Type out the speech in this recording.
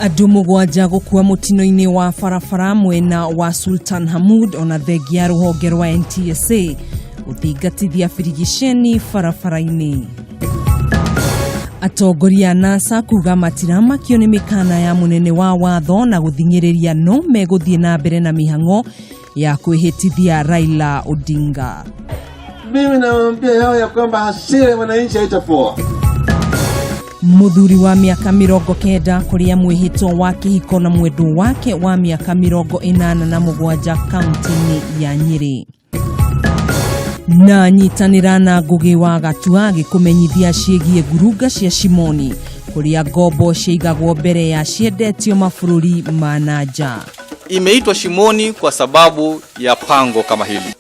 Andũ mũgwanja gũkua mũtino-inĩ wa barabara mwena wa Sultan Hamud ona thengia ya rũhonge rwa NTSA gũthingatithia birigiceni barabara-inĩ. Atongoria a NASA kuga matiramakio nĩ mĩkana ya mũnene wa watho na gũthing'ĩrĩria no megũthiĩ na mbere na mĩhang'o ya kwĩhĩtithia Raila Odinga. Mimi nawaambia yao ya kwamba hasira ya wananchi haitapoa. Mũthuri wa mĩaka 90 kũrĩa mwĩhĩtwa wa kĩhiko na mwendwo wake wa mĩaka 87 kaunti-inĩ ya Nyĩrĩ. Na nyitanĩra na Ngũgĩ wa Gatua agĩkũmenyithia ciĩgiĩ ngurunga cia Shimoni kũrĩa ngombo ciaigagwo mbere ya ciendetio mabũrũri ma na nja. Imeitwa Shimoni kwa sababu ya pango kama hili.